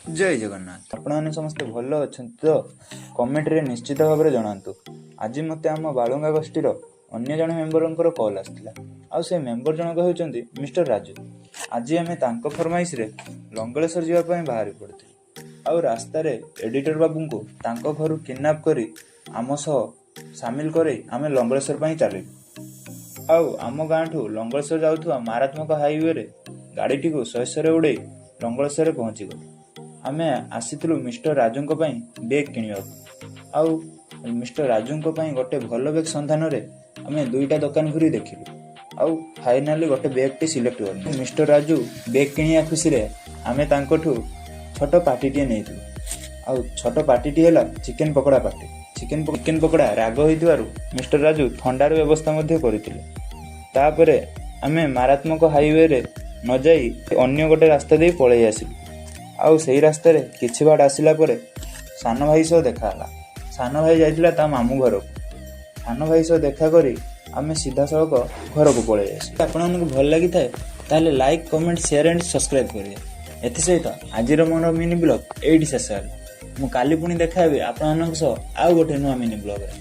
ଜୟ ଜଗନ୍ନାଥ। ଆପଣମାନେ ସମସ୍ତେ ଭଲ ଅଛନ୍ତି ତ? କମେଣ୍ଟରେ ନିଶ୍ଚିତ ଭାବରେ ଜଣାନ୍ତୁ। ଆଜି ମୋତେ ଆମ ବାଳୁଙ୍ଗା ଗୋଷ୍ଠୀର ଅନ୍ୟ ଜଣେ ମେମ୍ବରଙ୍କର କଲ୍ ଆସିଥିଲା ଆଉ ସେ ମେମ୍ବର ଜଣକ ହେଉଛନ୍ତି ମିଷ୍ଟର ରାଜୁ। ଆଜି ଆମେ ତାଙ୍କ ଫରମାଇଶରେ ଲଙ୍ଗଳେଶ୍ୱର ଯିବା ପାଇଁ ବାହାରି ପଡ଼ିଥିଲୁ ଆଉ ରାସ୍ତାରେ ଏଡିଟର ବାବୁଙ୍କୁ ତାଙ୍କ ଘରୁ କିଡ଼ନାପ୍ କରି ଆମ ସହ ସାମିଲ କରେଇ ଆମେ ଲଙ୍ଗଳେଶ୍ୱର ପାଇଁ ଚାଲିଲୁ। ଆଉ ଆମ ଗାଁଠୁ ଲଙ୍ଗଳେଶ୍ୱର ଯାଉଥିବା ମାରାତ୍ମକ ହାଇୱେରେ ଗାଡ଼ିଟିକୁ ଶହେ ଶହରେ ଉଡ଼େଇ ଲଙ୍ଗଳେଶ୍ୱରରେ ପହଞ୍ଚିଗଲୁ। ଆମେ ଆସିଥିଲୁ ମିଷ୍ଟର ରାଜୁଙ୍କ ପାଇଁ ବେଗ୍ କିଣିବାକୁ ଆଉ ମିଷ୍ଟର ରାଜୁଙ୍କ ପାଇଁ ଗୋଟେ ଭଲ ବେଗ୍ ସନ୍ଧାନରେ ଆମେ ଦୁଇଟା ଦୋକାନ ଘୁରି ଦେଖିଲୁ ଆଉ ଫାଇନାଲି ଗୋଟେ ବେଗ୍ଟି ସିଲେକ୍ଟ କଲୁ। ମିଷ୍ଟର ରାଜୁ ବେଗ୍ କିଣିବା ଖୁସିରେ ଆମେ ତାଙ୍କଠୁ ଛୋଟ ପାର୍ଟିଟିଏ ନେଇଥିଲୁ ଆଉ ଛୋଟ ପାର୍ଟିଟି ହେଲା chicken pakora party. Chicken pakora ରାଗ ହୋଇଥିବାରୁ ମିଷ୍ଟର ରାଜୁ ଥଣ୍ଡାର ବ୍ୟବସ୍ଥା ମଧ୍ୟ କରିଥିଲେ। ତାପରେ ଆମେ ମାରାତ୍ମକ ହାଇୱେରେ ନ ଯାଇ ଅନ୍ୟ ଗୋଟେ ରାସ୍ତା ଦେଇ ପଳେଇ ଆସିଲୁ ଆଉ ସେଇ ରାସ୍ତାରେ କିଛି ବାଟ ଆସିଲା ପରେ ସାନ ଭାଇ ସହ ଦେଖା ହେଲା। ସାନ ଭାଇ ଯାଇଥିଲା ତା ମାମୁଁ ଘରକୁ। ସାନ ଭାଇ ସହ ଦେଖା କରି ଆମେ ସିଧାସଳଖ ଘରକୁ ପଳେଇ ଆସିଲୁ। ଆପଣମାନଙ୍କୁ ଭଲ ଲାଗିଥାଏ, ତାହେଲେ like, comment, share and subscribe କରିବେ। ଏଥିସହିତ ଆଜିର ମୋର ମିନି ବ୍ଲଗ୍ ଏଇଠି ଶେଷ ହେଲା। ମୁଁ କାଲି ପୁଣି ଦେଖା ହେବି ଆପଣମାନଙ୍କ ସହ ଆଉ ଗୋଟେ ନୂଆ ମିନି ବ୍ଲଗ୍ରେ।